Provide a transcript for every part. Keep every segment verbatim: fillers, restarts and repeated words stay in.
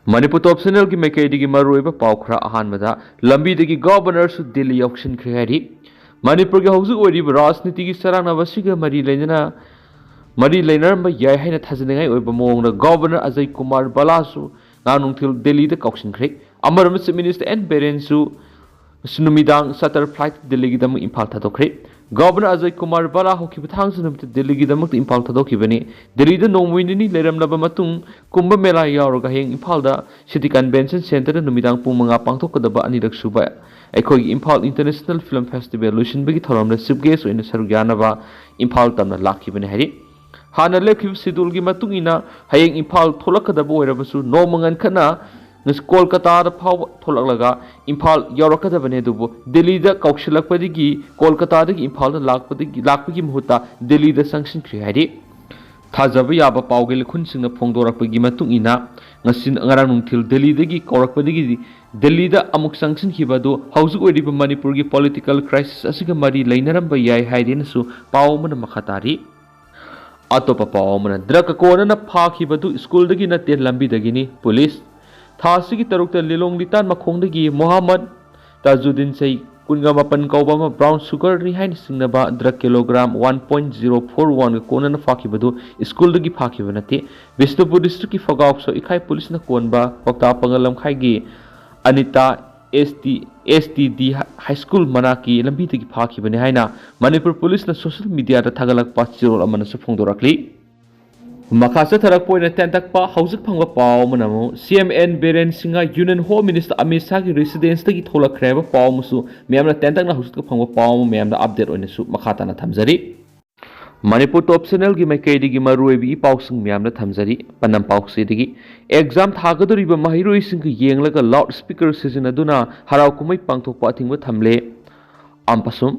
ꯃꯅꯤꯄꯨꯔ ꯇꯣꯞ ꯆꯦꯅꯦꯜꯒꯤ ꯃꯥꯏꯀꯩꯗꯒꯤ ꯃꯔꯨꯑꯣꯏꯕ ꯄꯥꯎ ꯈꯔ꯫ ꯑꯍꯥꯟꯕꯗ, ꯂꯝꯕꯤꯗꯒꯤ ꯒꯣꯕꯔꯅꯔꯁꯨ ꯗꯤꯜꯂꯤ ꯌꯧꯁꯤꯟꯈ꯭ꯔꯦ ꯍꯥꯏꯔꯤ꯫ ꯃꯅꯤꯄꯨꯔꯒꯤ ꯍꯧꯖꯤꯛ ꯑꯣꯏꯔꯤꯕ ꯔꯥꯖꯅꯤꯇꯤꯒꯤ ꯆꯔꯥꯡꯅꯕ ꯑꯁꯤꯒ ꯃꯔꯤ ꯂꯩꯅꯅ ꯃꯔꯤ ꯂꯩꯅꯔꯝꯕ ꯌꯥꯏ ꯍꯥꯏꯅ ꯊꯥꯖꯅꯤꯡꯉꯥꯏ ꯑꯣꯏꯕ ꯃꯑꯣꯡꯗ ꯒꯣꯕꯔꯅꯔ ꯑꯖꯌ ꯀꯨꯃꯥꯔ ꯕꯂꯥꯁꯨ ꯉꯔꯥꯡ ꯅꯨꯡꯊꯤꯜ ꯗꯤꯜꯂꯤꯗ ꯀꯥꯎꯁꯤꯟꯈ꯭ꯔꯦ꯫ ꯑꯃꯔꯣꯝꯗ, ꯆꯤꯐ ꯃꯤꯅꯤꯁꯇꯔ ꯑꯦꯟ ꯕꯤꯔꯦꯟꯁꯨ ꯅꯨꯃꯤꯗꯥꯡ ꯆꯥꯔꯇꯔ ꯐ꯭ꯂꯥꯏꯠ ꯗꯤꯜꯂꯤꯒꯤꯗꯃꯛ ꯏꯝꯐꯥꯜ ꯊꯥꯗꯣꯛꯈ꯭ꯔꯦ꯫ ꯒꯣꯕꯔꯅꯔ ꯑꯖꯌ ꯀꯨꯃꯥꯔ ꯕꯂꯥ ꯍꯧꯈꯤꯕ ꯊꯥꯡꯖ ꯅꯨꯃꯤꯠꯇ ꯗꯤꯜꯂꯤꯒꯤꯗꯃꯛꯇ ꯏꯝꯐꯥꯜ ꯊꯥꯗꯣꯛꯈꯤꯕꯅꯤ꯫ ꯗꯤꯜꯂꯤꯗ ꯅꯣꯡꯃ ꯅꯤꯅꯤ ꯂꯩꯔꯝꯂꯕ ꯃꯇꯨꯡ, ꯀꯨꯝꯚ ꯃꯦꯂꯥ ꯌꯥꯎꯔꯒ ꯍꯌꯦꯡ ꯏꯝꯐꯥꯜꯗ ꯁꯤꯇꯤ ꯀꯟꯚꯦꯟꯁꯟ ꯁꯦꯟꯇꯔꯗ ꯅꯨꯃꯤꯗꯥꯡ ꯄꯨꯡ ꯃꯉꯥ ꯄꯥꯡꯊꯣꯛꯀꯗꯕ ꯑꯅꯤꯔꯛ ꯁꯨꯕ ꯑꯩꯈꯣꯏꯒꯤ ꯏꯝꯐꯥꯜ ꯏꯟꯇꯔꯅꯦꯁꯅꯦꯜ ꯐꯤꯂꯝ ꯐꯦꯁꯇꯤꯚꯦꯜ ꯂꯣꯏꯁꯤꯟꯕꯒꯤ ꯊꯧꯔꯝꯗ ꯆꯤꯐ ꯒꯦꯁ ꯑꯣꯏꯅ ꯁꯔꯨꯛ ꯌꯥꯅꯕ ꯏꯝꯐꯥꯜ ꯇꯝꯅ ꯂꯥꯛꯈꯤꯕꯅꯤ ꯍꯥꯏꯔꯤ꯫ ꯍꯥꯟꯅ ꯂꯦꯞꯈꯤꯕ ꯁꯦꯗꯨꯜꯒꯤ ꯃꯇꯨꯡ ꯏꯟꯅ ꯍꯌꯦꯡ ꯏꯝꯐꯥꯜ ꯊꯣꯛꯂꯛꯀꯗꯕ ꯑꯣꯏꯔꯕꯁꯨ, ꯅꯣꯡꯃ ꯉꯟꯈꯠꯅ ꯉꯁꯤ ꯀꯣꯜꯀꯇꯥꯗ ꯐꯥꯎꯕ ꯊꯣꯛꯂꯛꯂꯒ ꯏꯝꯐꯥꯜ ꯌꯧꯔꯛꯀꯗꯕꯅꯤ꯫ ꯑꯗꯨꯕꯨ ꯗꯤꯜꯂꯤꯗ ꯀꯥꯎꯁꯤꯜꯂꯛꯄꯗꯒꯤ ꯀꯣꯜꯀꯇꯥꯗꯒꯤ ꯏꯝꯐꯥꯜꯗ ꯂꯥꯛꯄꯗꯒꯤ, ꯂꯥꯛꯄꯒꯤ ꯃꯍꯨꯠꯇ ꯗꯤꯜꯂꯤꯗ ꯆꯪꯁꯤꯟꯈ꯭ꯔꯦ ꯍꯥꯏꯔꯤ꯫ ꯊꯥꯖꯕ ꯌꯥꯕ ꯄꯥꯎꯒꯤ ꯂꯤꯈꯨꯟꯁꯤꯡꯅ ꯐꯣꯡꯗꯣꯔꯛꯄꯒꯤ ꯃꯇꯨꯡ ꯏꯟꯅ, ꯉꯁꯤ ꯉꯔꯥꯡ ꯅꯨꯡꯊꯤꯜ ꯗꯤꯜꯂꯤꯗꯒꯤ ꯀꯧꯔꯛꯄꯗꯒꯤꯗꯤ ꯗꯤꯜꯂꯤꯗ ꯑꯃꯨꯛ ꯆꯪꯁꯤꯟꯈꯤꯕ ꯑꯗꯨ ꯍꯧꯖꯤꯛ ꯑꯣꯏꯔꯤꯕ ꯃꯅꯤꯄꯨꯔꯒꯤ ꯄꯣꯂꯤꯇꯤꯀꯦꯜ ꯀ꯭ꯔꯥꯏꯁꯤꯁ ꯑꯁꯤꯒ ꯃꯔꯤ ꯂꯩꯅꯔꯝꯕ ꯌꯥꯏ ꯍꯥꯏꯔꯦꯅꯁꯨ ꯄꯥꯎ ꯑꯃꯅ ꯃꯈꯥ ꯇꯥꯔꯤ꯫ ꯑꯇꯣꯞꯄ ꯄꯥꯎ ꯑꯃꯅ, ꯗ꯭ꯔꯒ ꯀꯣꯟꯅꯅ ꯐꯥꯈꯤꯕꯗꯨ ꯁ꯭ꯀꯨꯜꯗꯒꯤ ꯅꯠꯇꯦ, ꯂꯝꯕꯤꯗꯒꯤꯅꯤ꯫ ꯄꯨꯂꯤꯁ꯫ ꯊꯥ ꯑꯁꯤꯒꯤ ꯇꯔꯨꯛꯇ ꯂꯤꯂꯣꯡ ꯂꯤꯇꯥꯟ ꯃꯈꯣꯡꯗꯒꯤ ꯃꯣꯍꯥꯃꯗ ꯇꯥꯖꯨꯗꯤꯟ, ꯆꯍꯤ ꯀꯨꯟꯒ ꯃꯥꯄꯟ ꯀꯧꯕ ꯑꯃ ꯕ꯭ꯔꯥꯎꯟ ꯁꯨꯒꯔꯅꯤ ꯍꯥꯏꯅ ꯆꯤꯡꯅꯕ drug kilogram one point zero four ꯋꯥꯟꯒ ꯀꯣꯟꯅꯅ ꯐꯥꯈꯤꯕꯗꯨ ꯁ꯭ꯀꯨꯜꯗꯒꯤ ꯐꯥꯈꯤꯕ ꯅꯠꯇꯦ꯫ ꯕꯤꯁꯅꯨꯄꯨꯔ ꯗꯤꯁꯇ꯭ꯔꯤꯛꯀꯤ ꯐꯒꯥꯎꯁꯣ ꯏꯈꯥꯏ ꯄꯨꯂꯤꯁꯅ ꯀꯣꯟꯕ ꯀ꯭ꯋꯥꯛꯇꯥ ꯄꯥꯉꯜ ꯂꯝꯈꯥꯏꯒꯤ ꯑꯅꯤꯇꯥ ꯑꯦꯁ ꯇꯤ, ꯑꯦꯁ ꯇꯤ ꯗꯤ ꯍꯥꯏ ꯁ꯭ꯀꯨꯜ ꯃꯅꯥꯛꯀꯤ ꯂꯝꯕꯤꯗꯒꯤ ꯐꯥꯈꯤꯕꯅꯤ ꯍꯥꯏꯅ ꯃꯅꯤꯄꯨꯔ ꯄꯨꯂꯤꯁꯅ ꯁꯣꯁꯤꯌꯦꯜ ꯃꯤꯗꯤꯌꯥꯗ ꯊꯥꯒꯠꯂꯛꯄ ꯆꯦꯔꯣꯜ ꯑꯃꯅꯁꯨ ꯐꯣꯡꯗꯣꯔꯛꯂꯤ꯫ ꯃꯈꯥ ꯆꯠꯊꯔꯛꯄ ꯑꯣꯏꯅ ꯇꯦꯟꯇꯛꯄ ꯍꯧꯖꯤꯛ ꯐꯪꯕ ꯄꯥꯎ ꯑꯃꯅ ꯑꯃꯨꯛ C M N Biren Singh union home minister Amit ꯁꯥꯍꯒꯤ ꯔꯦꯁꯤꯗꯦꯟꯁꯇꯒꯤ ꯊꯣꯛꯂꯛꯈ꯭ꯔꯦ ꯍꯥꯏꯕ ꯄꯥꯎ ꯑꯃꯁꯨ ꯃꯌꯥꯝꯅ ꯇꯦꯟꯇꯛꯅ ꯍꯧꯖꯤꯛ ꯐꯪꯕ ꯄꯥꯎ ꯑꯃ ꯃꯌꯥꯝꯗ ꯑꯞꯗꯦꯠ ꯑꯣꯏꯅꯁꯨ ꯃꯈꯥ ꯇꯥꯅ ꯊꯝꯖꯔꯤ꯫ ꯃꯅꯤꯄꯨꯔ ꯇꯣꯞ ꯆꯦꯅꯦꯜꯒꯤ ꯃꯥꯏꯀꯩꯗꯒꯤ ꯃꯔꯨꯑꯣꯏꯕ ꯏ ꯄꯥꯎꯁꯤꯡ ꯃꯌꯥꯝꯗ ꯊꯝꯖꯔꯤ꯫ ꯄꯅꯝ ꯄꯥꯎꯆꯦꯗꯒꯤ, ꯑꯦꯛꯖꯥꯝ ꯊꯥꯒꯗꯧꯔꯤꯕ ꯃꯍꯩꯔꯣꯏꯁꯤꯡꯒ ꯌꯦꯡꯂꯒ ꯂꯥꯎꯗ ꯁ꯭ꯄꯤꯀꯔ ꯁꯤꯖꯤꯟꯅꯗꯨꯅ ꯍꯔꯥꯎ ꯀꯨꯝꯍꯩ ꯄꯥꯡꯊꯣꯛꯄ ꯑꯊꯤꯡꯕ ꯊꯝꯂꯦ꯫ ꯑꯃꯁꯨꯡ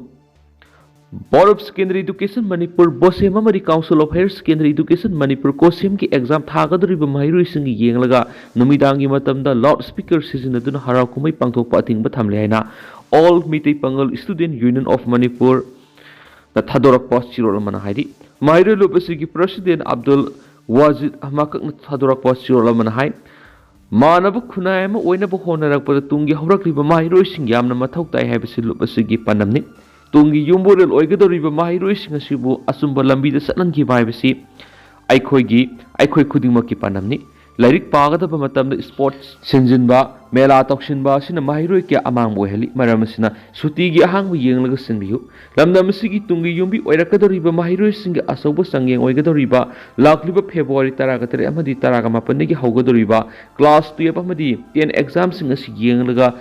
Board of Secondary Education Manipur, ꯕꯣꯁꯦꯝ ꯑꯃꯗꯤ Council of Higher Secondary Education Manipur, ꯀꯣꯁꯦꯝꯒꯤ ꯑꯦꯛꯖꯥꯝ ꯊꯥꯒꯗꯧꯔꯤꯕ ꯃꯍꯩꯔꯣꯏꯁꯤꯡꯒꯤ ꯌꯦꯡꯂꯒ ꯅꯨꯃꯤꯗꯥꯡꯒꯤ ꯃꯇꯝꯗ ꯂꯥꯎꯗ ꯁ꯭ꯄꯤꯀꯔ ꯁꯤꯖꯤꯟꯅꯗꯨꯅ ꯍꯔꯥꯎ ꯀꯨꯝꯍꯩ ꯄꯥꯡꯊꯣꯛꯄ ꯑꯊꯤꯡꯕ ꯊꯝꯂꯦ ꯍꯥꯏꯅ all Meetei Pangal student union of ꯃꯅꯤꯄꯨꯔꯅ ꯊꯥꯗꯣꯔꯛꯄ ꯆꯦꯔꯣꯜ ꯑꯃꯅ ꯍꯥꯏꯔꯤ꯫ ꯃꯍꯩꯔꯣꯏ ꯂꯨꯞ ꯑꯁꯤꯒꯤ ꯄ꯭ꯔꯁꯤꯗꯦꯟꯠ ꯑꯕꯗꯨꯜ ꯋꯥꯖꯤꯗ ꯍꯃꯥꯀꯛꯅ ꯊꯥꯗꯣꯔꯛꯄ ꯆꯦꯔꯣꯜ ꯑꯃꯅ ꯍꯥꯏ, ꯃꯥꯟꯅꯕ ꯈꯨꯟꯅꯥꯏ ꯑꯃ ꯑꯣꯏꯅꯕ ꯍꯣꯠꯅꯔꯛꯄꯗ ꯇꯨꯡꯒꯤ ꯍꯧꯔꯛꯂꯤꯕ ꯃꯍꯩꯔꯣꯏꯁꯤꯡ ꯌꯥꯝꯅ ꯃꯊꯧ ꯇꯥꯏ ꯍꯥꯏꯕꯁꯤ ꯂꯨꯞ ꯑꯁꯤꯒꯤ ꯄꯥꯟꯗꯝꯅꯤ꯫ ꯇꯨꯡꯒꯤ ꯌꯨꯝꯕꯨꯔꯦꯜ ꯑꯣꯏꯒꯗꯧꯔꯤꯕ ꯃꯍꯩꯔꯣꯏꯁꯤꯡ ꯑꯁꯤꯕꯨ ꯑꯆꯨꯝꯕ ꯂꯝꯕꯤꯗ ꯆꯠꯍꯟꯈꯤꯕ ꯍꯥꯏꯕꯁꯤ ꯑꯩꯈꯣꯏꯒꯤ, ꯑꯩꯈꯣꯏ ꯈꯨꯗꯤꯡꯃꯛꯀꯤ ꯄꯥꯟꯗꯝꯅꯤ꯫ ꯂꯥꯏꯔꯤꯛ ꯄꯥꯒꯗꯕ ꯃꯇꯝꯗ ꯁ꯭ꯄꯣꯔꯠꯁ ꯁꯤꯟꯖꯤꯟꯕ, ꯃꯦꯂꯥ ꯇꯧꯁꯤꯟꯕ ꯑꯁꯤꯅ ꯃꯍꯩꯔꯣꯏ ꯀꯌꯥ ꯑꯃꯥꯡꯕ ꯑꯣꯏꯍꯜꯂꯤ꯫ ꯃꯔꯝ ꯑꯁꯤꯅ ꯁꯨꯇꯤꯒꯤ ꯑꯍꯥꯡꯕ ꯌꯦꯡꯂꯒ ꯁꯤꯟꯕꯤꯌꯨ꯫ ꯂꯝꯗꯝ ꯑꯁꯤꯒꯤ ꯇꯨꯡꯒꯤ ꯌꯨꯝꯕꯤ ꯑꯣꯏꯔꯛꯀꯗꯧꯔꯤꯕ ꯃꯍꯩꯔꯣꯏꯁꯤꯡꯒꯤ ꯑꯆꯧꯕ ꯆꯥꯡꯌꯦꯡ ꯑꯣꯏꯒꯗꯧꯔꯤꯕ ꯂꯥꯛꯂꯤꯕ ꯐꯦꯕ꯭ꯔꯨꯋꯥꯔꯤ ꯇꯔꯥꯒ ꯇꯔꯦꯠ ꯑꯃꯗꯤ ꯇꯔꯥꯒ ꯃꯥꯄꯟꯗꯒꯤ ꯍꯧꯒꯗꯧꯔꯤꯕ ꯀ꯭ꯂꯥꯁ ꯇꯨꯌꯦꯜꯐ ꯑꯃꯗꯤ ꯇꯦꯟ ꯑꯦꯛꯖꯥꯝꯁꯤꯡ ꯑꯁꯤ ꯌꯦꯡꯂꯒ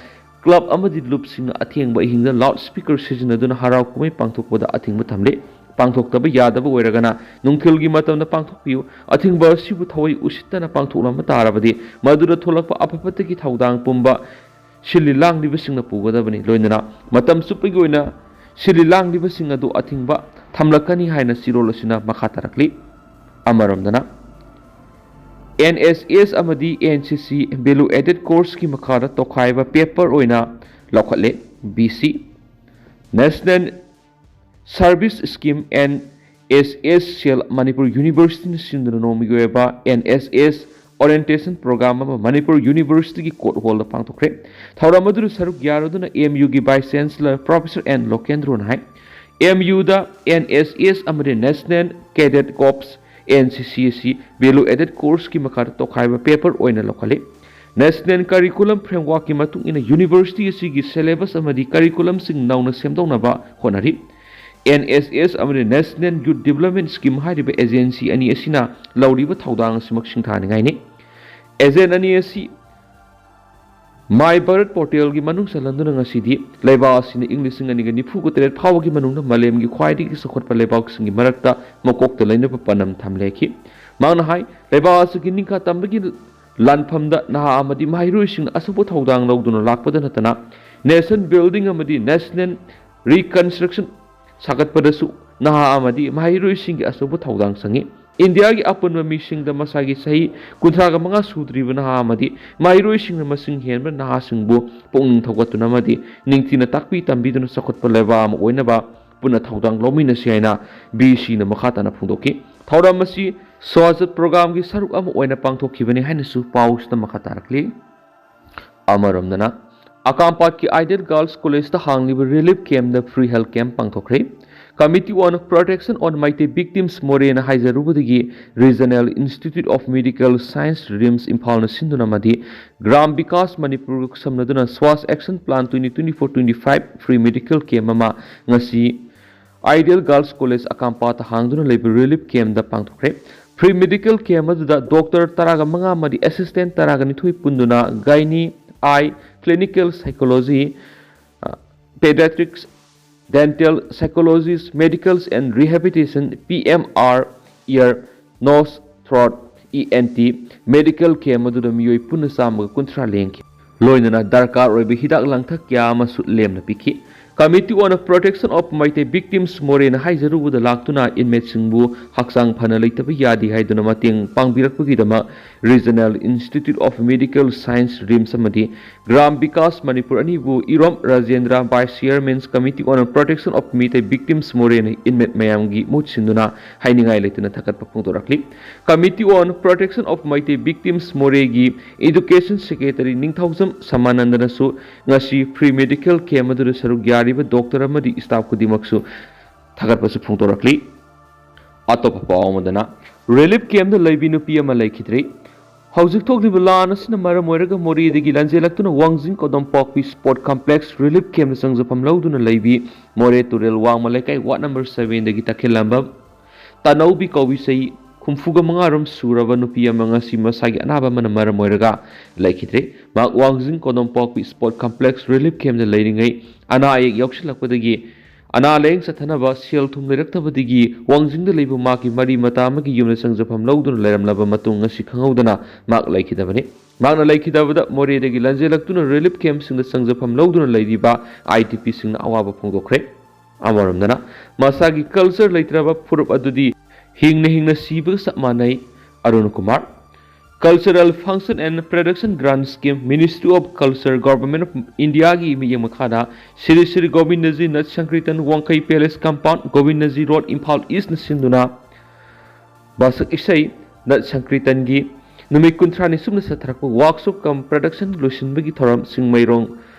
ꯀ꯭ꯂꯕ ꯑꯃꯗꯤ ꯂꯨꯞꯁꯤꯡꯅ ꯑꯊꯦꯡꯕ ꯑꯍꯤꯡꯗ ꯂꯥꯎꯗ ꯁ꯭ꯄꯤꯀꯔ ꯁꯤꯖꯤꯟꯅꯗꯨꯅ ꯍꯔꯥꯎ ꯀꯨꯝꯍꯩ ꯄꯥꯡꯊꯣꯛꯄꯗ ꯑꯊꯤꯡꯕ ꯊꯝꯂꯦ꯫ ꯄꯥꯡꯊꯣꯛꯇꯕ ꯌꯥꯗꯕ ꯑꯣꯏꯔꯒꯅ ꯅꯨꯡꯊꯤꯜꯒꯤ ꯃꯇꯝꯗ ꯄꯥꯡꯊꯣꯛꯄꯤꯌꯨ꯫ ꯑꯊꯤꯡꯕ ꯑꯁꯤꯕꯨ ꯊꯑꯣꯏ ꯎꯁꯤꯠꯇꯅ ꯄꯥꯡꯊꯣꯛꯂꯝꯕ ꯇꯥꯔꯕꯗꯤ ꯃꯗꯨꯗ ꯊꯣꯛꯂꯛꯄ ꯑꯐ ꯐꯠꯇꯒꯤ ꯊꯧꯗꯥꯡ ꯄꯨꯝꯕ ꯁꯤꯜꯂꯤ ꯂꯥꯡꯂꯤꯕꯁꯤꯡꯅ ꯄꯨꯒꯗꯕꯅꯤ꯫ ꯂꯣꯏꯅꯅ ꯃꯇꯝ ꯆꯨꯞꯄꯒꯤ ꯑꯣꯏꯅ ꯁꯤꯜꯂꯤ ꯂꯥꯡꯂꯤꯕꯁꯤꯡ ꯑꯗꯨ ꯑꯊꯤꯡꯕ ꯊꯝꯂꯛꯀꯅꯤ ꯍꯥꯏꯅ ꯆꯦꯔꯣꯜ ꯑꯁꯤꯅ ꯃꯈꯥ ꯇꯥꯔꯛꯂꯤ꯫ ꯑꯃꯔꯣꯝꯗꯅ, ꯑꯦꯟ ꯑꯦꯁ ꯑꯦꯁ ꯑꯃꯗꯤ ꯑꯦꯟ ꯁꯤ ꯁꯤ ꯚꯦꯂꯨ ꯑꯦꯗꯦꯗ ꯀꯣꯔꯁꯀꯤ ꯃꯈꯥꯗ ꯇꯣꯈꯥꯏꯕ ꯄꯦꯄꯔ ꯑꯣꯏꯅ ꯂꯧꯈꯠꯂꯦ꯫ ꯕꯤ ꯁꯤ, National Service Scheme, N S S cell, Manipur ꯌꯨꯅꯤꯚꯔꯁꯤꯇꯤꯅ ꯁꯤꯟꯗꯨꯅ ꯅꯣꯡꯃꯒꯤ ꯑꯣꯏꯕ N S S orientation programme ꯑꯃ ꯃꯅꯤꯄꯨꯔ ꯌꯨꯅꯤꯚꯔꯁꯤꯇꯤꯒꯤ ꯀꯣꯔꯠ ꯍꯣꯜꯗ ꯄꯥꯡꯊꯣꯛꯈ꯭ꯔꯦ꯫ ꯊꯧꯔꯝ ꯑꯗꯨꯗ ꯁꯔꯨꯛ ꯌꯥꯔꯨꯗꯨꯅ ꯑꯦꯝ ꯌꯨꯒꯤ ꯚꯥꯏꯁ ꯆꯥꯟꯁꯦꯂꯔ ꯄ꯭ꯔꯣꯐꯦꯁꯔ ꯑꯦꯟ ꯂꯣꯀꯦꯟꯗ꯭ꯔꯣꯅ ꯍꯥꯏ, ꯑꯦꯝ ꯌꯨꯗ ꯑꯦꯟ ꯑꯦꯁ ꯑꯦꯁ ꯑꯃꯗꯤ ꯅꯦꯁꯅꯦꯜ ꯀꯦꯗꯦꯠ ꯀꯣꯔꯞꯁ, ꯑꯦꯟ ꯁꯤ ꯁꯤ, ꯑꯁꯤ ꯚꯦꯂꯨ ꯑꯦꯗꯦꯗ ꯀꯣꯔꯁꯀꯤ ꯃꯈꯥꯗ ꯇꯣꯈꯥꯏꯕ ꯄꯦꯄꯔ ꯑꯣꯏꯅ ꯂꯧꯈꯠꯂꯤ꯫ ꯅꯦꯁꯅꯦꯜ ꯀꯔꯤꯀꯨꯂꯝ ꯐ꯭ꯔꯦꯝꯋꯥꯔꯛꯀꯤ ꯃꯇꯨꯡ ꯏꯟꯅ ꯌꯨꯅꯤꯚꯔꯁꯤꯇꯤ ꯑꯁꯤꯒꯤ ꯁꯦꯂꯦꯕꯁ ꯑꯃꯗꯤ ꯀꯔꯤꯀꯨꯂꯝꯁꯤꯡ ꯅꯧꯅ ꯁꯦꯝꯗꯣꯛꯅꯕ ꯍꯣꯠꯅꯔꯤ꯫ ꯑꯦꯟ ꯑꯦꯁ ꯑꯦꯁ ꯑꯃꯗꯤ ꯅꯦꯁꯅꯦꯜ ꯌꯨꯠ ꯗꯤꯕꯂꯞꯃꯦꯟ ꯁ꯭ꯀꯤꯝ ꯍꯥꯏꯔꯤꯕ ꯑꯦꯖꯦꯟꯁꯤ ꯑꯅꯤ ꯑꯁꯤꯅ ꯂꯧꯔꯤꯕ ꯊꯧꯗꯥꯡ ꯑꯁꯤꯃꯛ ꯁꯤꯡꯊꯥꯅꯤꯡꯉꯥꯏꯅꯤ꯫ ꯑꯦꯖꯦꯟ ꯑꯅꯤ ꯑꯁꯤ ꯃꯥꯏ ꯚꯥꯔꯠ ꯄꯣꯔꯇꯦꯜꯒꯤ ꯃꯅꯨꯡ ꯆꯜꯍꯟꯗꯨꯅ ꯉꯁꯤꯗꯤ ꯂꯩꯕꯥꯛ ꯑꯁꯤꯅ ꯏꯪ ꯂꯤꯁꯤꯡ ꯑꯅꯤꯒ ꯅꯤꯐꯨꯒ ꯇꯔꯦꯠ ꯐꯥꯎꯕꯒꯤ ꯃꯅꯨꯡꯗ ꯃꯥꯂꯦꯝꯒꯤ ꯈ꯭ꯋꯥꯏꯗꯒꯤ ꯆꯥꯎꯈꯠꯄ ꯂꯩꯕꯥꯛꯁꯤꯡꯒꯤ ꯃꯔꯛꯇ ꯃꯀꯣꯛꯇ ꯂꯩꯅꯕ ꯄꯥꯟꯗꯝ ꯊꯝꯂꯦ꯫ ꯃꯍꯥꯛꯅ ꯍꯥꯏ, ꯂꯩꯕꯥꯛ ꯑꯁꯤꯒꯤ ꯅꯤꯡꯈꯥ ꯇꯝꯕꯒꯤ ꯂꯥꯟꯐꯝꯗ ꯅꯍꯥ ꯑꯃꯗꯤ ꯃꯍꯩꯔꯣꯏꯁꯤꯡꯅ ꯑꯆꯧꯕ ꯊꯧꯗꯥꯡ ꯂꯧꯗꯨꯅ ꯂꯥꯛꯄꯗ ꯅꯠꯇꯅ ꯅꯦꯁꯟ ꯕꯤꯜꯗꯤꯡ ꯑꯃꯗꯤ ꯅꯦꯁꯅꯦꯜ ꯔꯤꯀꯟꯁꯇ꯭ꯔꯛꯁꯟ ꯁꯥꯒꯠꯄꯗꯁꯨ ꯅꯍꯥ ꯑꯃꯗꯤ ꯃꯍꯩꯔꯣꯏꯁꯤꯡꯒꯤ ꯑꯆꯧꯕ ꯊꯧꯗꯥꯡ ꯆꯪꯏ꯫ ꯏꯟꯗꯤꯌꯥꯒꯤ ꯑꯄꯨꯟꯕ ꯃꯤꯁꯤꯡꯗ ꯃꯁꯥꯒꯤ ꯆꯍꯤ ꯀꯨꯟꯊ꯭ꯔꯥꯒ ꯃꯉꯥ ꯁꯨꯗ꯭ꯔꯤꯕ ꯅꯍꯥ ꯑꯃꯗꯤ ꯃꯍꯩꯔꯣꯏꯁꯤꯡꯅ ꯃꯁꯤꯡ ꯍꯦꯟꯕ ꯅꯍꯥꯁꯤꯡꯕꯨ ꯄꯨꯛꯅꯤꯡ ꯊꯧꯒꯠꯇꯨꯅ ꯑꯃꯗꯤ ꯅꯤꯡꯊꯤꯅ ꯇꯥꯛꯄꯤ ꯇꯝꯕꯤꯗꯨꯅ ꯆꯥꯎꯈꯠꯄ ꯂꯩꯕꯥꯛ ꯑꯃ ꯑꯣꯏꯅꯕ ꯄꯨꯟꯅ ꯊꯧꯗꯥꯡ ꯂꯧꯃꯤꯟꯅꯁꯤ ꯍꯥꯏꯅ ꯕꯤ ꯁꯤꯅ ꯃꯈꯥ ꯇꯥꯅ ꯐꯣꯡꯗꯣꯛꯈꯤ꯫ ꯊꯧꯔꯝ ꯑꯁꯤ ꯁ꯭ꯋꯥꯖꯠ ꯄ꯭ꯔꯣꯒ꯭ꯔꯥꯝꯒꯤ ꯁꯔꯨꯛ ꯑꯃ ꯑꯣꯏꯅ ꯄꯥꯡꯊꯣꯛꯈꯤꯕꯅꯤ ꯍꯥꯏꯅꯁꯨ ꯄꯥꯎꯁꯤꯗ ꯃꯈꯥ ꯇꯥꯔꯛꯂꯤ꯫ ꯑꯃꯔꯣꯝꯗꯅ, ꯑꯀꯥꯝꯄꯥꯠꯀꯤ ꯑꯥꯏꯗꯤꯌꯦꯜ ꯒꯥꯔꯜꯁ ꯀꯣꯂꯦꯖꯇ ꯍꯥꯡꯂꯤꯕ ꯔꯤꯂꯤꯐ ꯀꯦꯝꯞꯇ ꯐ꯭ꯔꯤ ꯍꯦꯜꯊ ꯀꯦꯝꯞ ꯄꯥꯡꯊꯣꯛꯈ꯭ꯔꯦ꯫ Committee on Protection of Meitei Victims ꯃꯣꯔꯦꯅ ꯍꯥꯏꯖꯔꯨꯕꯗꯒꯤ Regional Institute of Medical Science, RIMS ꯏꯝꯐꯥꯜꯅ ꯁꯤꯟꯗꯨꯅ ꯑꯃꯗꯤ ꯒ꯭ꯔꯥꯝ ꯕꯤꯀꯥꯁ ꯃꯅꯤꯄꯨꯔꯒ ꯈꯨꯠꯁꯝꯅꯗꯨꯅ Swas action plan twenty twenty-four twenty-five free medical camp ꯑꯃ ꯉꯁꯤ ꯑꯥꯏꯗꯤꯌꯦꯜ ꯒꯥꯔꯜꯁ ꯀꯣꯂꯦꯖ ꯑꯀꯥꯝꯄꯥꯠꯇ ꯍꯥꯡꯗꯨꯅ ꯂꯩꯕ ꯔꯤꯂꯤꯐ ꯀꯦꯝꯞꯇ ꯄꯥꯡꯊꯣꯛꯈ꯭ꯔꯦ꯫ ꯐ꯭ꯔꯤ ꯃꯦꯗꯤꯀꯦꯜ ꯀꯦꯝꯞ ꯑꯗꯨꯗ ꯗꯣꯛꯇꯔ ꯇꯔꯥꯒ ꯃꯉꯥ ꯑꯃꯗꯤ ꯑꯦꯁꯤꯁꯇꯦꯟꯠ ꯇꯔꯥꯒ ꯅꯤꯊꯣꯏ ꯄꯨꯟꯗꯨꯅ ꯒꯥꯏꯅꯤ, eye, clinical psychology, paediatrics, dental, psychologist, medicals and rehabilitation, P M R, ear, nose, throat, E N T, medical camp ꯑꯗꯨꯗ ꯃꯤꯑꯣꯏ ꯄꯨꯟꯅ ꯆꯥꯝꯃꯒ ꯀꯨꯟꯊ꯭ꯔꯥ ꯂꯦꯡꯈꯤ꯫ ꯂꯣꯏꯅꯅ ꯗꯔꯀꯥꯔ ꯑꯣꯏꯕ ꯍꯤꯗꯥꯛ ꯂꯥꯡꯊꯛ ꯀꯌꯥ ꯑꯃꯁꯨ ꯂꯦꯝꯅ ꯄꯤꯈꯤ꯫ Committee on Protection of Meitei Victims ꯃꯣꯔꯦꯅ ꯍꯥꯏꯖꯔꯨꯕꯗ ꯂꯥꯛꯇꯨꯅ ꯏꯟꯃꯦꯠꯁꯤꯡꯕꯨ ꯍꯛꯆꯥꯡ ꯐꯅ ꯂꯩꯇꯕ ꯌꯥꯗꯦ ꯍꯥꯏꯗꯨꯅ ꯃꯇꯦꯡ ꯄꯥꯡꯕꯤꯔꯛꯄꯒꯤꯗꯃꯛ Regional Institute of Medical Science, RIMS ꯑꯃꯗꯤ ꯒ꯭ꯔꯥꯝ ꯕꯤꯀꯥꯁ ꯃꯅꯤꯄꯨꯔ ꯑꯅꯤꯕꯨ ꯏꯔꯣꯝ Rajendra, Vice Chairman, Committee on Protection of Meitei Victims ꯃꯣꯔꯦꯅ ꯏꯟꯃꯦꯠ ꯃꯌꯥꯝꯒꯤ ꯃꯍꯨꯠ ꯁꯤꯟꯗꯨꯅ ꯍꯥꯏꯅꯤꯡꯉꯥꯏ ꯂꯩꯇꯅ ꯊꯥꯒꯠꯄ ꯐꯣꯡꯗꯣꯔꯛꯂꯤ꯫ Committee on Protection of Meitei Victims ꯃꯣꯔꯦꯒꯤ Education Secretary ꯅꯤꯡꯊꯧꯖꯝ ꯁꯃꯥꯅꯟꯗꯅꯁꯨ ꯉꯁꯤ ꯐ꯭ꯔꯤ ꯃꯦꯗꯤꯀꯦꯜ ꯀꯦꯝꯞ ꯑꯗꯨꯗ ꯁꯔꯨꯛ ꯌꯥꯔꯤꯕ ꯗꯣꯛꯇꯔ ꯑꯃꯗꯤ ꯁ꯭ꯇꯥꯐ ꯈꯨꯗꯤꯡꯃꯛꯁꯨ ꯊꯥꯒꯠꯄꯁꯨ ꯐꯣꯡꯗꯣꯔꯛꯂꯤ꯫ ꯑꯇꯣꯞꯄ ꯄꯥꯎ ꯑꯃꯗꯅ, ꯔꯤꯂꯤꯐ ꯀꯦꯝꯞꯇ ꯂꯩꯕꯤ ꯅꯨꯄꯤ ꯑꯃ ꯂꯩꯈꯤꯗ꯭ꯔꯦ꯫ ꯍꯧꯖꯤꯛ ꯊꯣꯛꯂꯤꯕ ꯂꯥꯟ ꯑꯁꯤꯅ ꯃꯔꯝ ꯑꯣꯏꯔꯒ ꯃꯣꯔꯦꯗꯒꯤ ꯂꯥꯟꯖꯦꯜꯂꯛꯇꯨꯅ ꯋꯥꯡꯖꯤꯡ ꯀꯣꯗꯣꯝꯄꯥꯛꯄꯤ ꯁ꯭ꯄꯣꯔꯠ ꯀꯝꯄ꯭ꯂꯦꯛꯁ ꯔꯤꯂꯤꯐ ꯀꯦꯝꯞꯇ ꯆꯪꯖꯐꯝ ꯂꯧꯗꯨꯅ ꯂꯩꯕꯤ ꯃꯣꯔꯦ ꯇꯨꯔꯦꯜ ꯋꯥꯡꯃ ꯂꯩꯀꯥꯏ ꯋꯥꯔꯗ ꯅꯝꯕꯔ ꯁꯚꯦꯟꯗꯒꯤ ꯇꯈꯦꯜꯂꯝꯕꯝ ꯇꯥꯅꯧꯕꯤ ꯀꯧꯕꯤ ꯆꯍꯤ ꯍꯨꯝꯐꯨꯒ ꯃꯉꯥ ꯔꯣꯝ ꯁꯨꯔꯕ ꯅꯨꯄꯤ ꯑꯃ ꯉꯁꯤ ꯃꯁꯥꯒꯤ ꯑꯅꯥꯕ ꯑꯃꯅ ꯃꯔꯝ ꯑꯣꯏꯔꯒ ꯂꯩꯈꯤꯗ꯭ꯔꯦ꯫ ꯃꯍꯥꯛ ꯋꯥꯡꯖꯤꯡ ꯀꯣꯗꯣꯝꯄꯥꯛꯄꯤ ꯁ꯭ꯄꯣꯔꯠ ꯀꯝꯄ꯭ꯂꯦꯛꯁ ꯔꯤꯂꯤꯐ ꯀꯦꯝꯞꯇ ꯂꯩꯔꯤꯉꯩ ꯑꯅꯥ ꯑꯌꯦꯛ ꯌꯥꯎꯁꯤꯜꯂꯛꯄꯗꯒꯤ ꯑꯅꯥ ꯂꯥꯌꯦꯡ ꯆꯠꯊꯅꯕ ꯁꯦꯜ ꯊꯨꯝ ꯂꯩꯔꯛꯇꯕꯗꯒꯤ ꯋꯥꯡꯖꯤꯡꯗ ꯂꯩꯕ ꯃꯍꯥꯛꯀꯤ ꯃꯔꯤ ꯃꯇꯥ ꯑꯃꯒꯤ ꯌꯨꯝꯗ ꯆꯪꯖꯐꯝ ꯂꯧꯗꯨꯅ ꯂꯩꯔꯝꯂꯕ ꯃꯇꯨꯡ ꯉꯁꯤ ꯈꯪꯍꯧꯗꯅ ꯃꯍꯥꯛ ꯂꯩꯈꯤꯗꯕꯅꯤ꯫ ꯃꯍꯥꯛꯅ ꯂꯩꯈꯤꯗꯕꯗ ꯃꯣꯔꯦꯗꯒꯤ ꯂꯥꯟꯖꯦꯜꯂꯛꯇꯨꯅ ꯔꯤꯂꯤꯐ ꯀꯦꯝꯞꯁꯤꯡꯗ ꯆꯪꯖꯐꯝ ꯂꯧꯗꯨꯅ ꯂꯩꯔꯤꯕ IDPꯁꯤꯡꯅ ꯑꯋꯥꯕ ꯐꯣꯡꯗꯣꯛꯈ꯭ꯔꯦ꯫ ꯑꯃꯔꯣꯝꯗꯅ ꯃꯁꯥꯒꯤ ꯀꯜꯆꯔ ꯂꯩꯇ꯭ꯔꯕ ꯐꯨꯔꯨꯞ ꯑꯗꯨꯗꯤ ꯍꯤꯡꯅ ꯍꯤꯡꯅ ꯁꯤꯕꯒ ꯆꯞ ꯃꯥꯟꯅꯩ꯫ Arun Kumar. Cultural Function and Production Grant Scheme, Ministry of Culture, Government of Indiaꯒꯤ ꯃꯤꯠꯌꯦꯡ ꯃꯈꯥꯗ Shri Shri Govindaji Nat Sankirtan, Wangkhei palace compound, Govindaji road, Imphal ꯏꯁꯅ ꯁꯤꯟꯗꯨꯅ ꯃꯁꯛ ꯏꯁꯩ ꯅꯠ ꯁꯪꯀ꯭ꯔꯤꯇꯟꯒꯤ ꯅꯨꯃꯤꯠ ꯀꯨꯟꯊ꯭ꯔꯥꯅꯤ ꯁꯨꯞꯅ ꯆꯠꯊꯔꯛꯄ workshop cum production ꯂꯣꯏꯁꯤꯟꯕꯒꯤ ꯊꯧꯔꯝ ꯁꯤꯡꯃꯩꯔꯣꯡ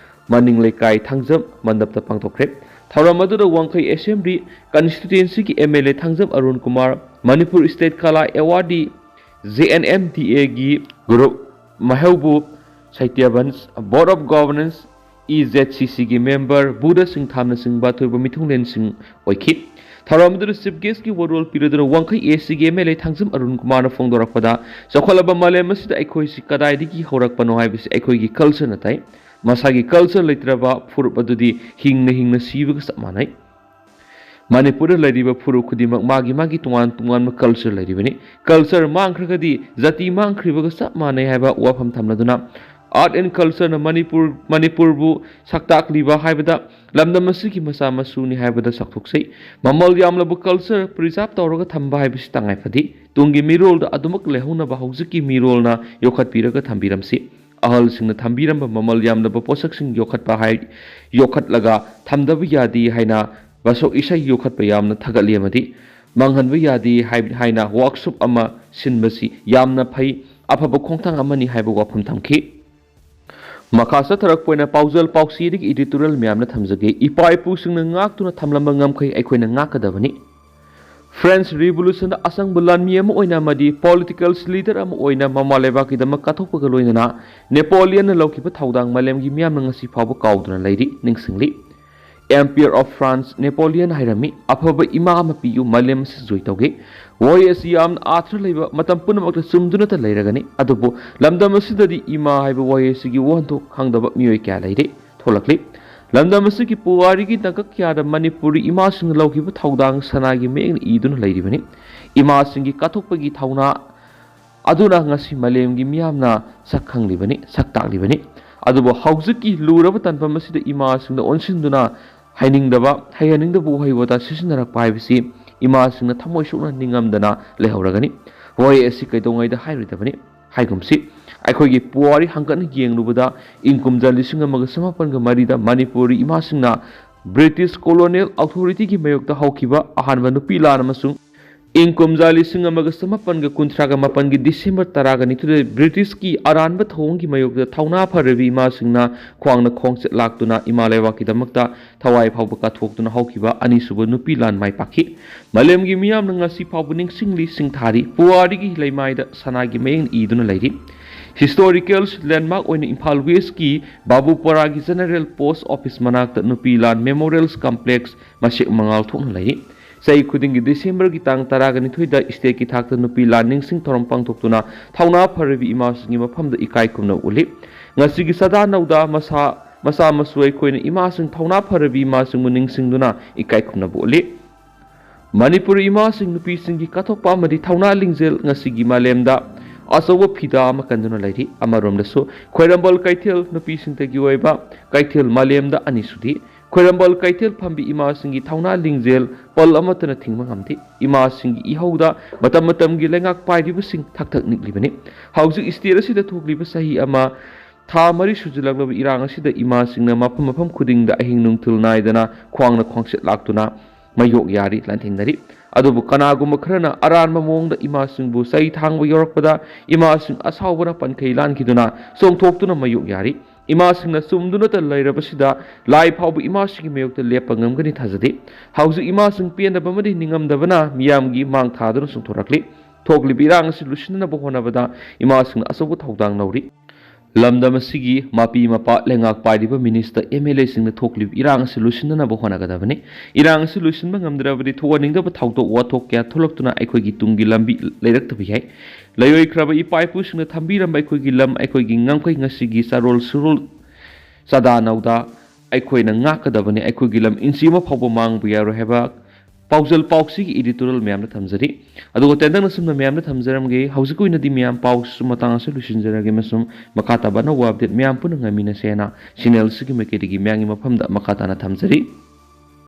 ꯃꯅꯤꯡ ꯂꯩꯀꯥꯏ ꯊꯥꯡꯖꯝ ꯃꯟꯗꯞꯇ ꯄꯥꯡꯊꯣꯛꯈ꯭ꯔꯦ꯫ ꯊꯧꯔꯝ ꯑꯗꯨꯗ ꯋꯥꯡꯈꯩ Assembly constituencyꯒꯤ M L A Thangjam Arun Kumar, Manipur State Kala Awardee J N M D Aꯒꯤ Guru ꯃꯍꯧꯕꯨ ꯁꯩꯇ꯭ꯌꯕꯟꯁ, Board of Governance, E Z C Cꯒꯤ member Buddha ꯁꯤꯡꯊꯥꯝꯅꯆꯤꯡꯕ ꯑꯊꯣꯏꯕ ꯃꯤꯊꯨꯡꯂꯦꯟꯁꯤꯡ ꯑꯣꯏꯈꯤ꯫ ꯊꯧꯔꯝ ꯑꯗꯨꯗ chief guestꯀꯤ ꯋꯥꯔꯣꯜ ꯄꯤꯔꯗꯨꯅ ꯋꯥꯡꯈꯩ ACꯒꯤ M L A Thangjam Arun ꯀꯨꯃꯥꯔꯅ ꯐꯣꯡꯗꯣꯔꯛꯄꯗ, ꯆꯥꯎꯈꯠꯂꯕ ꯃꯥꯂꯦꯝ ꯑꯁꯤꯗ ꯑꯩꯈꯣꯏꯁꯤ ꯀꯗꯥꯏꯗꯒꯤ ꯍꯧꯔꯛꯄꯅꯣ ꯍꯥꯏꯕꯁꯤ ꯑꯩꯈꯣꯏꯒꯤ cultureꯅ ꯇꯥꯛꯏ꯫ ꯃꯁꯥꯒꯤ culture ꯂꯩꯇ꯭ꯔꯕ ꯐꯨꯔꯨꯞ ꯑꯗꯨꯗꯤ ꯍꯤꯡꯅ ꯍꯤꯡꯅ ꯁꯤꯕꯒ ꯆꯞ ꯃꯥꯟꯅꯩ꯫ ꯃꯅꯤꯄꯨꯔꯗ ꯂꯩꯔꯤꯕ ꯐꯨꯔꯨꯞ ꯈꯨꯗꯤꯡꯃꯛ ꯃꯥꯒꯤ ꯃꯥꯒꯤ ꯇꯣꯉꯥꯟ ꯇꯣꯉꯥꯟꯕ culture ꯂꯩꯔꯤꯕꯅꯤ꯫ Culture ꯃꯥꯡꯈ꯭ꯔꯒꯗꯤ ꯖꯥꯇꯤ ꯃꯥꯡꯈ꯭ꯔꯤꯕꯒ ꯆꯞ ꯃꯥꯟꯅꯩ ꯍꯥꯏꯕ ꯋꯥꯐꯝ ꯊꯝꯂꯗꯨꯅ, art and cultureꯅ ꯃꯅꯤꯄꯨꯔ, ꯃꯅꯤꯄꯨꯔꯕꯨ ꯁꯛꯇꯥꯛꯂꯤꯕ ꯍꯥꯏꯕꯗ ꯂꯝꯗꯝ ꯑꯁꯤꯒꯤ ꯃꯆꯥ ꯃꯁꯨꯅꯤ ꯍꯥꯏꯕꯗ ꯆꯥꯎꯊꯣꯛꯆꯩ꯫ ꯃꯃꯜ ꯌꯥꯝꯂꯕ culture preserve ꯇꯧꯔꯒ ꯊꯝꯕ ꯍꯥꯏꯕꯁꯤ ꯇꯉꯥꯏ ꯐꯗꯦ꯫ ꯇꯨꯡꯒꯤ ꯃꯤꯔꯣꯜꯗ ꯑꯗꯨꯃꯛ ꯂꯩꯍꯧꯅꯕ ꯍꯧꯖꯤꯛꯀꯤ ꯃꯤꯔꯣꯜꯅ ꯌꯣꯛꯈꯠꯄꯤꯔꯒ ꯊꯝꯕꯤꯔꯝꯁꯤ꯫ ꯑꯍꯜꯁꯤꯡꯅ ꯊꯝꯕꯤꯔꯝꯕ ꯃꯃꯜ ꯌꯥꯝꯂꯕ ꯄꯣꯠꯁꯛꯁꯤꯡ ꯌꯣꯛꯈꯠꯄ ꯍꯥꯏ, ꯌꯣꯛꯈꯠꯂꯒ ꯊꯝꯗꯕ ꯌꯥꯗꯦ ꯍꯥꯏꯅ ꯕꯁꯣꯛ ꯏꯁꯩ ꯌꯣꯛꯈꯠꯄ ꯌꯥꯝꯅ ꯊꯥꯒꯠꯂꯤ ꯑꯃꯗꯤ ꯃꯥꯡꯍꯟꯕ ꯌꯥꯗꯦ ꯍꯥꯏ-, ꯍꯥꯏꯅ workshop ꯑꯃ ꯁꯤꯟꯕꯁꯤ ꯌꯥꯝꯅ ꯐꯩ, ꯑꯐꯕ ꯈꯣꯡꯊꯥꯡ ꯑꯃꯅꯤ ꯍꯥꯏꯕ ꯋꯥꯐꯝ ꯊꯝꯈꯤ꯫ ꯃꯈꯥ ꯆꯠꯊꯔꯛꯄ ꯑꯣꯏꯅ ꯄꯥꯎꯖꯦꯜ ꯄꯥꯎꯆꯦꯗꯒꯤ editorial ꯃꯌꯥꯝꯅ ꯊꯝꯖꯒꯦ꯫ ꯏꯄꯥ ꯏꯄꯨꯁꯤꯡꯅ ꯉꯥꯛꯇꯨꯅ ꯊꯝꯂꯝꯕ ꯉꯝꯈꯩ ꯑꯩꯈꯣꯏꯅ ꯉꯥꯛꯀꯗꯕꯅꯤ꯫ French Revolutionꯗ ꯑꯁꯪꯕ ꯂꯥꯟꯃꯤ ꯑꯃ ꯑꯣꯏꯅ ꯑꯃꯗꯤ political leader ꯑꯃ ꯑꯣꯏꯅ ꯃꯃꯥ ꯂꯩꯕꯥꯛꯀꯤꯗꯃꯛ ꯀꯠꯊꯣꯛꯄꯒ ꯂꯣꯏꯅꯅ Napoleonꯅ ꯂꯧꯈꯤꯕ ꯊꯧꯗꯥꯡ ꯃꯥꯂꯦꯝꯒꯤ ꯃꯤꯌꯥꯝꯅ ꯉꯁꯤ ꯐꯥꯎꯕ ꯀꯥꯎꯗꯨꯅ ꯂꯩꯔꯤ, ꯅꯤꯡꯁꯤꯡꯂꯤ꯫ Emperor of France Napoleon ꯍꯥꯏꯔꯝꯃꯤ, "ꯑꯐꯕ ꯏꯃꯥ ꯑꯃ ꯄꯤꯌꯨ, ꯃꯥꯂꯦꯝ ꯑꯁꯤ ꯖꯣꯏ ꯇꯧꯒꯦ"꯫ ꯋꯥꯍꯩ ꯑꯁꯤ ꯌꯥꯝꯅ ꯑꯥꯔꯊ ꯂꯩꯕ, ꯃꯇꯝ ꯄꯨꯝꯅꯃꯛꯇ ꯆꯨꯝꯗꯨꯅꯇ ꯂꯩꯔꯒꯅꯤ꯫ ꯑꯗꯨꯕꯨ ꯂꯝꯗꯝ ꯑꯁꯤꯗꯗꯤ ꯏꯃꯥ ꯍꯥꯏꯕ ꯋꯥꯍꯩ ꯑꯁꯤꯒꯤ ꯋꯥꯍꯟꯊꯣꯛ ꯈꯪꯗꯕ ꯃꯤꯑꯣꯏ ꯀꯌꯥ ꯂꯩꯔꯤ꯫ ꯊꯣꯛꯂꯛꯂꯤ꯫ ꯂꯝꯗꯝ ꯑꯁꯤꯒꯤ ꯄꯨꯋꯥꯔꯤꯒꯤ ꯇꯥꯡꯀꯛ ꯀꯌꯥꯗ ꯃꯅꯤꯄꯨꯔꯤ ꯏꯃꯥꯁꯤꯡꯅ ꯂꯧꯈꯤꯕ ꯊꯧꯗꯥꯡ ꯁꯅꯥꯒꯤ ꯃꯌꯦꯛꯅ ꯏꯗꯨꯅ ꯂꯩꯔꯤꯕꯅꯤ꯫ ꯏꯃꯥꯁꯤꯡꯒꯤ ꯀꯠꯊꯣꯛꯄꯒꯤ ꯊꯧꯅꯥ ꯑꯗꯨꯅ ꯉꯁꯤ ꯃꯥꯂꯦꯝꯒꯤ ꯃꯤꯌꯥꯝꯅ ꯁꯛ ꯈꯪꯂꯤꯕꯅꯤ, ꯁꯛ ꯇꯥꯛꯂꯤꯕꯅꯤ꯫ ꯑꯗꯨꯕꯨ ꯍꯧꯖꯤꯛꯀꯤ ꯂꯨꯔꯕ ꯇꯥꯟꯐꯝ ꯑꯁꯤꯗ ꯏꯃꯥꯁꯤꯡꯗ ꯑꯣꯟꯁꯤꯟꯗꯨꯅ ꯍꯩꯅꯤꯡꯗꯕ, ꯍꯩꯍꯟꯅꯤꯡꯗꯕ ꯋꯥꯍꯩ ꯋꯥꯇꯥ ꯁꯤꯖꯤꯟꯅꯔꯛꯄ ꯍꯥꯏꯕꯁꯤ ꯏꯃꯥꯁꯤꯡꯅ ꯊꯃꯣꯏ ꯁꯣꯛꯅ ꯅꯤꯡꯉꯝꯗꯅ ꯂꯩꯍꯧꯔꯒꯅꯤ꯫ ꯋꯥꯍꯩ ꯑꯁꯤ ꯀꯩꯗꯧꯉꯩꯗ ꯍꯥꯏꯔꯣꯏꯗꯕꯅꯤ꯫ ꯍꯥꯏꯒꯨꯝꯁꯤ, ꯑꯩꯈꯣꯏꯒꯤ ꯄꯨꯋꯥꯔꯤ ꯍꯪꯀꯠꯅ ꯌꯦꯡꯂꯨꯕꯗ, ꯏꯪ ꯀꯨꯝꯖꯥ ꯂꯤꯁꯤꯡ ꯑꯃꯒ ꯆꯃꯥꯄꯟꯒ ꯃꯔꯤꯗ ꯃꯅꯤꯄꯨꯔꯤ ꯏꯃꯥꯁꯤꯡꯅ British colonial authorityꯒꯤ ꯃꯥꯌꯣꯛꯇ ꯍꯧꯈꯤꯕ ꯑꯍꯥꯟꯕ ꯅꯨꯄꯤ ꯂꯥꯟ ꯑꯃꯁꯨꯡ ꯏꯪ ꯀꯨꯝꯖꯥ ꯂꯤꯁꯤꯡ ꯑꯃꯒ ꯆꯃꯥꯄꯟꯒ ꯀꯨꯟꯊ꯭ꯔꯥꯒ ꯃꯥꯄꯟꯒꯤ ꯗꯤꯁꯦꯝꯕꯔ ꯇꯔꯥꯒ ꯅꯤꯊꯣꯏꯗ ꯕ꯭ꯔꯤꯇꯤꯁꯀꯤ ꯑꯔꯥꯟꯕ ꯊꯧꯑꯣꯡꯒꯤ ꯃꯥꯌꯣꯛꯇ ꯊꯧꯅꯥ ꯐꯔꯕꯤ ꯏꯃꯥꯁꯤꯡꯅ ꯈ꯭ꯋꯥꯡꯅ ꯈꯣꯡꯆꯠ ꯂꯥꯛꯇꯨꯅ ꯏꯃꯥ ꯂꯩꯕꯥꯛꯀꯤꯗꯃꯛꯇ ꯊꯋꯥꯏ ꯐꯥꯎꯕ ꯀꯠꯊꯣꯛꯇꯨꯅ ꯍꯧꯈꯤꯕ ꯑꯅꯤꯁꯨꯕ ꯅꯨꯄꯤ ꯂꯥꯟ ꯃꯥꯏ ꯄꯥꯛꯈꯤ꯫ ꯃꯥꯂꯦꯝꯒꯤ ꯃꯤꯌꯥꯝꯅ ꯉꯁꯤ ꯐꯥꯎꯕ ꯅꯤꯡꯁꯤꯡꯂꯤ, ꯁꯤꯡꯊꯥꯔꯤ, ꯄꯨꯋꯥꯔꯤꯒꯤ ꯂꯩꯃꯥꯏꯗ ꯁꯅꯥꯒꯤ ꯃꯌꯦꯛꯅ ꯏꯗꯨꯅ ꯂꯩꯔꯤ꯫ ꯍꯤꯁꯇꯣꯔꯤꯀꯦꯜ ꯂꯦꯟꯗꯃꯥꯔꯛ ꯑꯣꯏꯅ ꯏꯝꯐꯥꯜ ꯋꯦꯁꯀꯤ ꯕꯥꯕꯨꯄꯥꯔꯥꯒꯤ ꯖꯦꯅꯔꯦꯜ ꯄꯣꯁ ꯑꯣꯐꯤꯁ ꯃꯅꯥꯛꯇ ꯅꯨꯄꯤ ꯂꯥꯟ ꯃꯦꯃꯣꯔꯤꯌꯦꯜꯁ ꯀꯝꯄ꯭ꯂꯦꯛꯁ ꯃꯁꯛ ꯃꯉꯥꯜ ꯊꯣꯛꯅ ꯂꯩꯔꯤ꯫ ꯆꯍꯤ ꯈꯨꯗꯤꯡꯒꯤ ꯗꯤꯁꯦꯝꯕꯔꯒꯤ ꯇꯥꯡ ꯇꯔꯥꯒ ꯅꯤꯊꯣꯏꯗ ꯏꯁꯇꯦꯠꯀꯤ ꯊꯥꯛꯇ ꯅꯨꯄꯤ ꯂꯥꯟ ꯅꯤꯡꯁꯤꯡ ꯊꯧꯔꯝ ꯄꯥꯡꯊꯣꯛꯇꯨꯅ ꯊꯧꯅꯥ ꯐꯔꯕꯤ ꯏꯃꯥꯁꯤꯡꯒꯤ ꯃꯐꯝꯗ ꯏꯀꯥꯏ ꯈꯨꯝꯅꯕ ꯎꯠꯂꯤ꯫ ꯉꯁꯤꯒꯤ ꯆꯥꯗꯥ ꯅꯧꯗꯥ ꯃꯁꯥ, ꯃꯆꯥ ꯃꯁꯨ ꯑꯩꯈꯣꯏꯅ ꯏꯃꯥꯁꯤꯡ, ꯊꯧꯅꯥ ꯐꯔꯕꯤ ꯏꯃꯥꯁꯤꯡꯕꯨ ꯅꯤꯡꯁꯤꯡꯗꯨꯅ ꯏꯀꯥꯏ ꯈꯨꯝꯅꯕ ꯎꯠꯂꯤ꯫ ꯃꯅꯤꯄꯨꯔꯤ ꯏꯃꯥꯁꯤꯡ, ꯅꯨꯄꯤꯁꯤꯡꯒꯤ ꯀꯠꯊꯣꯛꯄ ꯑꯃꯗꯤ ꯊꯧꯅꯥ ꯂꯤꯡꯖꯦꯜ ꯉꯁꯤꯒꯤ ꯃꯥꯂꯦꯝꯗ ꯑꯆꯧꯕ ꯐꯤꯗꯥ ꯑꯃ ꯀꯟꯗꯨꯅ ꯂꯩꯔꯤ꯫ ꯑꯃꯔꯣꯝꯗꯁꯨ ꯈ꯭ꯋꯥꯏꯔꯝꯕꯟ ꯀꯩꯊꯦꯜ ꯅꯨꯄꯤꯁꯤꯡꯇꯒꯤ ꯑꯣꯏꯕ ꯀꯩꯊꯦꯜ ꯃꯥꯂꯦꯝꯗ ꯑꯅꯤꯁꯨꯗꯤ꯫ ꯈ꯭ꯋꯥꯏꯔꯝꯕꯟ ꯀꯩꯊꯦꯜ ꯐꯝꯕꯤ ꯏꯃꯥꯁꯤꯡꯒꯤ ꯊꯧꯅꯥ ꯂꯤꯡꯖꯦꯜ ꯄꯜ ꯑꯃꯠꯇꯅ ꯊꯤꯡꯕ ꯉꯝꯗꯦ꯫ ꯏꯃꯥꯁꯤꯡꯒꯤ ꯏꯍꯧꯗ ꯃꯇꯝ ꯃꯇꯝꯒꯤ ꯂꯩꯉꯥꯛ ꯄꯥꯏꯔꯤꯕꯁꯤꯡ ꯊꯛ ꯊꯛ ꯅꯤꯛꯂꯤꯕꯅꯤ꯫ ꯍꯧꯖꯤꯛ ꯏꯁꯇꯦꯠ ꯑꯁꯤꯗ ꯊꯣꯛꯂꯤꯕ ꯆꯍꯤ ꯑꯃ ꯊꯥ ꯃꯔꯤ ꯁꯨꯖꯤꯜꯂꯛꯂꯕ ꯏꯔꯥꯡ ꯑꯁꯤꯗ ꯏꯃꯥꯁꯤꯡꯅ ꯃꯐꯝ ꯃꯐꯝ ꯈꯨꯗꯤꯡꯗ ꯑꯍꯤꯡ ꯅꯨꯡꯊꯤꯜ ꯅꯥꯏꯗꯅ ꯈ꯭ꯋꯥꯡꯅ ꯈ꯭ꯋꯥꯡꯆꯠ ꯂꯥꯛꯇꯨꯅ ꯃꯥꯌꯣꯛ ꯌꯥꯔꯤ, ꯂꯥꯟꯊꯦꯡꯅꯔꯤ꯫ ꯑꯗꯨꯕꯨ ꯀꯅꯥꯒꯨꯝꯕ ꯈꯔꯅ ꯑꯔꯥꯟꯕ ꯃꯑꯣꯡꯗ ꯏꯃꯥꯁꯤꯡꯕꯨ ꯆꯩ ꯊꯥꯡꯕ ꯌꯧꯔꯛꯄꯗ ꯏꯃꯥꯁꯤꯡ ꯑꯁꯥꯎꯕꯅ ꯄꯟꯈꯩ ꯂꯥꯟꯈꯤꯗꯨꯅ ꯆꯣꯡꯊꯣꯛꯇꯨꯅ ꯃꯥꯌꯣꯛ ꯌꯥꯔꯤ꯫ ꯏꯃꯥꯁꯤꯡꯅ ꯆꯨꯝꯗꯨꯅꯇ ꯂꯩꯔꯕꯁꯤꯗ ꯂꯥꯏ ꯐꯥꯎꯕ ꯏꯃꯥꯁꯤꯡꯒꯤ ꯃꯥꯌꯣꯛꯇ ꯂꯦꯞꯄ ꯉꯝꯒꯅꯤ ꯊꯥꯖꯗꯦ꯫ ꯍꯧꯖꯤꯛ ꯏꯃꯥꯁꯤꯡ ꯄꯦꯟꯗꯕ ꯑꯃꯗꯤ ꯅꯤꯡꯉꯝꯗꯕꯅ ꯃꯤꯌꯥꯝꯒꯤ ꯃꯥꯡ ꯊꯥꯗꯨꯅ ꯆꯣꯡꯊꯣꯔꯛꯂꯤ꯫ ꯊꯣꯛꯂꯤꯕ ꯏꯔꯥꯡ ꯑꯁꯤ ꯂꯣꯏꯁꯤꯟꯅꯅꯕ ꯍꯣꯠꯅꯕꯗ ꯏꯃꯥꯁꯤꯡꯅ ꯑꯆꯧꯕ ꯊꯧꯗꯥꯡ ꯂꯧꯔꯤ꯫ ꯂꯝꯗꯝ ꯑꯁꯤꯒꯤ ꯃꯄꯤ ꯃꯄꯥ, ꯂꯩꯉꯥꯛ ꯄꯥꯏꯔꯤꯕ ꯃꯤꯅꯤꯁꯇꯔ, ꯑꯦꯝ ꯑꯦꯜ ꯑꯦꯁꯤꯡꯅ ꯊꯣꯛꯂꯤꯕ ꯏꯔꯥꯡ ꯑꯁꯤ ꯂꯣꯏꯁꯤꯟꯅꯅꯕ ꯍꯣꯠꯅꯒꯗꯕꯅꯤ꯫ ꯏꯔꯥꯡ ꯑꯁꯤ ꯂꯣꯏꯁꯤꯟꯕ ꯉꯝꯗ꯭ꯔꯕꯗꯤ ꯊꯣꯛꯍꯟꯅꯤꯡꯗꯕ ꯊꯧꯗꯣꯛ ꯋꯥꯊꯣꯛ ꯀꯌꯥ ꯊꯣꯛꯂꯛꯇꯨꯅ ꯑꯩꯈꯣꯏꯒꯤ ꯇꯨꯡꯒꯤ ꯂꯝꯕꯤ ꯂꯩꯔꯛꯇꯕ ꯌꯥꯏ꯫ ꯂꯩꯔꯣꯏꯈ꯭ꯔꯕ ꯏꯄꯥ ꯏꯄꯨꯁꯤꯡꯅ ꯊꯝꯕꯤꯔꯝꯕ ꯑꯩꯈꯣꯏꯒꯤ ꯂꯝ, ꯑꯩꯈꯣꯏꯒꯤ ꯉꯝꯈꯩ ꯉꯁꯤꯒꯤ ꯆꯥꯔꯣꯜ ꯁꯨꯔꯣꯜ ꯆꯥꯗꯥ ꯅꯧꯗꯥ ꯑꯩꯈꯣꯏꯅ ꯉꯥꯛꯀꯗꯕꯅꯤ꯫ ꯑꯩꯈꯣꯏꯒꯤ ꯂꯝ ꯏꯟꯆꯤ ꯑꯃ ꯐꯥꯎꯕ ꯃꯥꯡꯕ ꯌꯥꯔꯣꯏ ꯍꯥꯏꯕ ꯄꯥꯎꯖꯦꯜ ꯄꯥꯎꯆꯦꯒꯤ editorial ꯃꯌꯥꯝꯗ ꯊꯝꯖꯔꯤ꯫ ꯑꯗꯨꯒ ꯇꯦꯟꯇꯛꯅ ꯁꯨꯝꯅ ꯃꯌꯥꯝꯗ ꯊꯝꯖꯔꯝꯒꯦ꯫ ꯍꯧꯖꯤꯛꯀꯤ ꯑꯣꯏꯅꯗꯤ ꯃꯌꯥꯝ ꯄꯥꯎꯁꯨ ꯃꯇꯥꯡ ꯑꯁꯤꯗ ꯂꯣꯏꯁꯤꯟꯖꯔꯒꯦ ꯑꯃꯁꯨꯡ ꯃꯈꯥ ꯇꯥꯕ ꯑꯅꯧꯕ update ꯃꯌꯥꯝ ꯄꯨꯟꯅ ꯉꯥꯏꯃꯤꯟꯅꯁꯦꯅ channel ꯑꯁꯤꯒꯤ ꯃꯥꯏꯀꯩꯗꯒꯤ ꯃꯌꯥꯝꯒꯤ ꯃꯐꯝꯗ ꯃꯈꯥ ꯇꯥꯅ ꯊꯝꯖꯔꯤ꯫